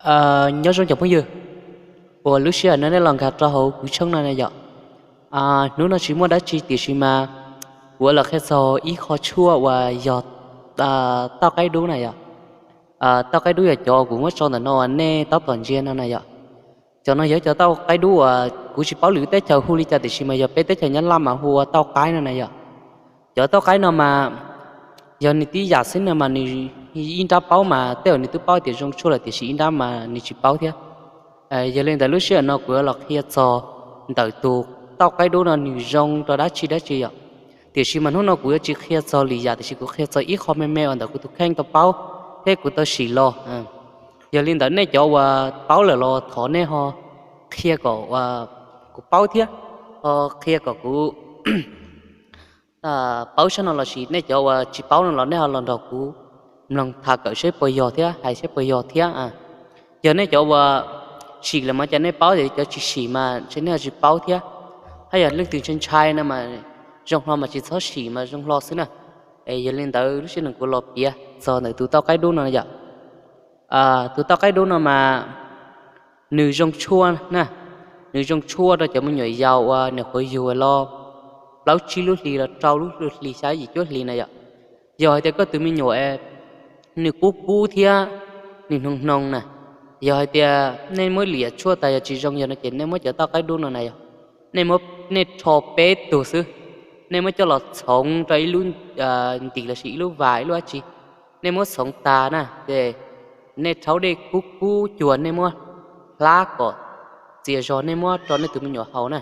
Nyob zoo cov phooj ywg uas lub sij hawm no nej los nkag rau hauv kuv tshooj no na yom. Hnub no tsis muaj dab tsi tiam sis mas kuv los qhia txog ib qho tshuaj uas yog tauj qaib dub na yom. Tauj qaib dub yog cov kuv muab tso ntawm no uas nej tab tom ntsia no na yom. Cov no yog cov tauj qaib dub uas kuv tsis paub lwm teb chaws hu li cas tiam sis mas yog peb teb chaws Nyab Laj mas hu ua tauj qaib no na yom. Cov tauj qaib no mas yog nws tib yam xwb no mas nws ib nrab paub mas tej zaum nws twb paub tias zoo tshuaj lawm tiam sis ib nrab mas nws tsis paub thiab. Yog li ntawd lub sij hawm no kuv yuav los qhia txog ntawm tus tauj qaib dub no nws zoo rau dab tsi dab tsi yom. Tiam sis mas hnub no kuv yuav tsis qhia txog lwm yam tiam sis kuv qhia txog ib qho me me uas ntawm kuv tus kheej tau paub thiab kuv tau sim los. Yog li ntawd nej cov uas paub lawm los thov nej ho qhia kom kuv paub thiab, ho qhia kom kuv paub sab no lossis nej cov uas tsis paub no los nej ho los nrog kuv mloog tham kawm seb puas yog thiab hais seb puas yog thiab. Yog nej cov uas sim lawm mas cas nej paub tias cov tsis sim mas ntshe nej ho tsis paub thiab. Hab yog leej twg ntshai ntshai no mas zoo hlo mas tsis txhob sim mas zoo hlo xwb na. Es yog li ntawd lub sij hawm no kuv los piav txog ntawm tus tauj qaib dub no yom. Tus tauj qaib dub no mas nws zoo tshuaj na, nws zoo tshuaj rau cov me nyuam yaus uas nyuam qhuav yug los plaub tsib lub hlis los rau lub hli xya yim cuaj hli na yom. Yog hais tias koj tus me nyuam nws kub kub thiab nws hnoos hnoos na, yog hais tias nej muab liam tshuaj tas yog tsis zoo yog no ces nej muab cov tauj qaib dub no na yom, nej muab, nej rho peb tug xwb, nej muab coj los txhoov rau ib lub ntim lossis ib lub vas ib lub dab tsi, nej muab txhoov tas na ces nej rhaub dej kub kub cuag nej muab hlab kom txias zog nej muab rau nej tus me nyuam haus na.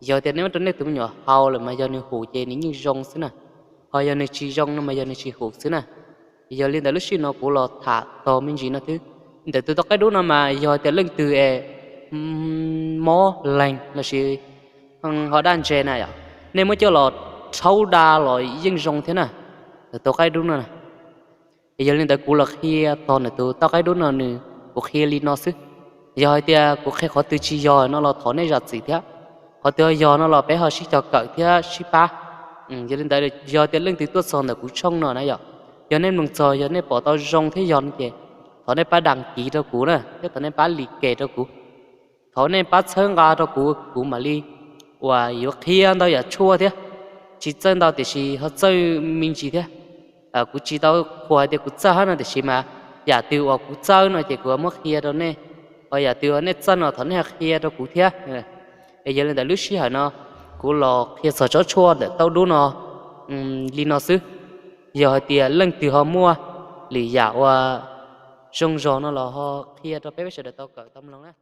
Yog tias nej muab rau nej tus me nyuam haus lawm mas yog nws hum ces nws yeej zoo xwb na, ho yog nws tsis zoo no mas yog nws tsis hum xwb na. Yog li ntawd lub sij hawm no kuv los tham txog me ntsis no xwb. Ntawm tus tauj qaib dub no mas yog tias leej twg es mob leeg lossis ho daj ntse na yom, nej muab coj los rhaub da los yeej zoo thiab na, tus tauj qaib dub no na. Yog li ntawd kuv los qhia txog ntawm tus tauj qaib dub no nws, kuv qhia li no xwb. Yog hais tias kuv qhia qhov twg tsis yog no los thov nej zam txim thiab. Qhov twg yog no los peb ho sib cog kawm thiab sib pab. Yog li ntawd yog tias leej twg tuaj txog ntawm kuv tshooj no na yom, yog nej mloog txog yog nej pom tau zoo thiab yog no ces thov nej pab đăng ký rau kuv na thiab thov nej pab like rau kuv. Thov nej pab txhawb nqa rau kuv, kuv mam li uas yuav qhia ntau yam tshuaj thiab. Tsis txawj ntau tiam sis ho txawj me ntsis thiab. Kuv tsis tau qhuas hais tias kuv txawj hab no tiam sis mas yam twg uas kuv txawj no ces kuv muab qhia rau nej, ho yam twg uas nej txawj no thov nej ho qhia rau kuv thiab. Es yog li ntawd lub sij hawm no kuv los qhia txog tsob tshuaj ntawm tauj dub no li no xwb. Yog hais tias leej twg ho muaj lwm yam uas zoo zog no los ho qhia rau peb, peb sawv daws tau kawm tau mloog na.